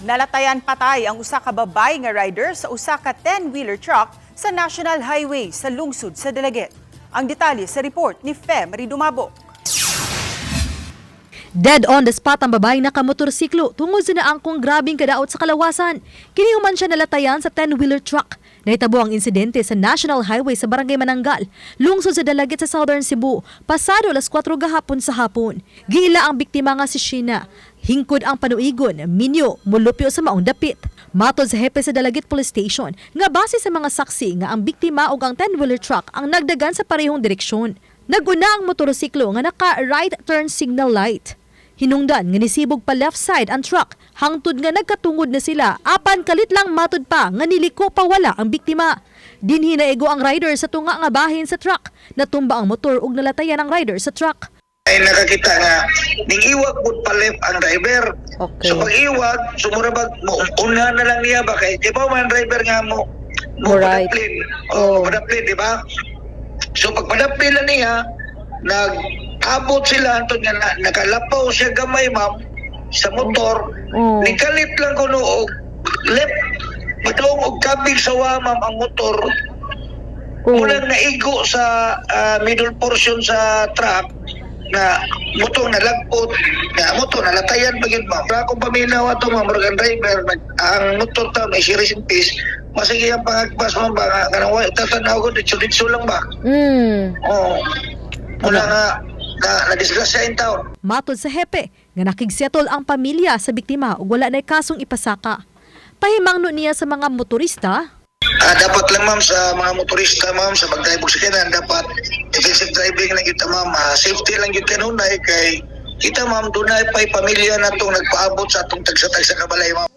Nalatayan patay ang usa ka babae nga rider sa usa ka 10-wheeler truck sa National Highway sa lungsod sa Dalaguete. Ang detalye sa report ni Fe Marie Dumabok. Dead on the spot ang babaeng nakamotorsiklo tungod sa naangkong grabing kadaot sa kalawasan. Kini human siya nalatayan sa 10-wheeler truck. Nahitabo ang insidente sa National Highway sa Barangay Mananggal, lungsod sa Dalaguete sa Southern Cebu, pasado alas 4 gahapon sa hapon. Giila ang biktima nga si Sheena. Hingkod ang panuigon, minyo, mulupyo sa maong dapit. Matod sa hepe sa Dalaguete Police Station, nga base sa mga saksi nga ang biktima ug ang 10-wheeler truck ang nagdagan sa parehong direksyon. Naguna ang motorsiklo nga naka right turn signal light. Hinungdan nga nisibog pa left side ang truck hangtod nga nagkatungod na sila, apan kalit lang matud pa nga niliko pa wala ang biktima. Dinhi naigo ang rider sa tunga nga bahin sa truck. Natumba ang motor ug nalatayan ang rider sa truck. Ay nakakita nga ning iwag pud pa left ang driver. So pag iwag, sumura bag mo una na lang niya ba kay di ba man driver nga mo mo padaplin. Oh, padaplin, di ba? So pag padaplin na niya, nag-abot sila antod nga nakalapaw siya gamay, ma'am, sa motor. Nikalit lang kuno og left padung og kabig sa wa, ma'am, ang motor. Mulang naigo sa middle portion sa truck na mutong nalagpot na motor nalatayan pa gyud, ma'am. Pero akong paminaw ato, ma'am, murag ang driver ang motor ta may series in peace, masige ang pangagpas, ma'am, ba nga kanang wa tatanaw ko ditso ditso lang ba. Oh. Mula nga na nadisgrasya in town. Matod sa hepe nga nakigsettle ang pamilya sa biktima ug wala na kasong ipasaka. Pahimangno niya sa mga motorista. Dapat lang, ma'am, sa mga motorista, ma'am, sa pag-drive og sakyanan, dapat defensive driving lang kita, ma'am. Safety lang gyud kanunay kay kita, ma'am, dunay pay pamilya natong nagpaabot sa atong tagsa-tagsa ka balay, ma'am.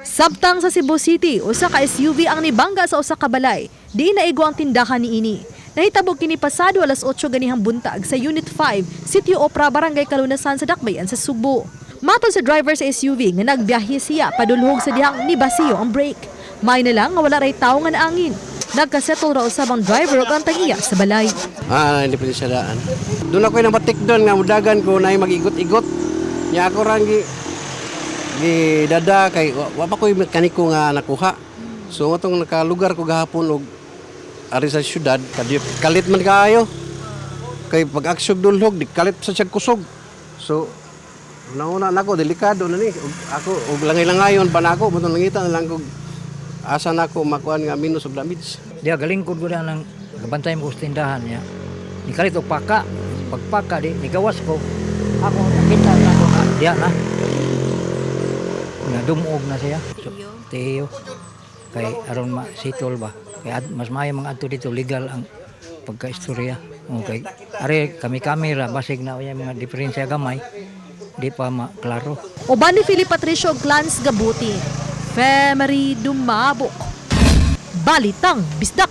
Sabtang sa Cebu City, usa ka SUV ang nibangga sa usa ka balay. Di naigo ang tindahan niini. Nahitabo kini pasado alas 8 ganihang buntag sa Unit 5, Sitio Opra, Barangay Kalunasan sa Dakbayan sa Sugbo. Matod sa driver sa SUV nga nagbiyahe siya padulhog sa dihang nibasiyo ang brake. May na lang nga wala ray tawo nga naangin. Nagkasettle ra usab ang driver ug ang tag-iya sa balay. Hindi pwede sa daan. Doon ako yung batik doon nga mudagan ko na mag-igot-igot. Nya ako rang gi, gi dada kay wa pa ko'y mekaniko nga nakuha. So atong nakalugar ko gahapon og ari sa syudad, kalit man kaayo. Kay pag aksyog dulhog, di kalit sa siyag kusog. So nauna nako delikado na ni. Ug ako og langay-langayon pa nako, butong langita na lang kog asa nako makuan nga minus og damage. Diya galingkod ko na ng gabantay mo ko sa tindahan niya. Nikalit og paka, pagpaka di nigawas ko. Ako nakita na ako na diya na. Nadumog na siya. So, tiyo. Kay aron ma sitol ba. Kay mas maayo mga adto dito legal ang pagkaistorya. Okay. Are kami kami ra basig na unya mga diferensya gamay. Di pa maklaro. Uban ni Philip Patricio ug Clans Gabuti. Femery Dumabok. Balitang Bisdak.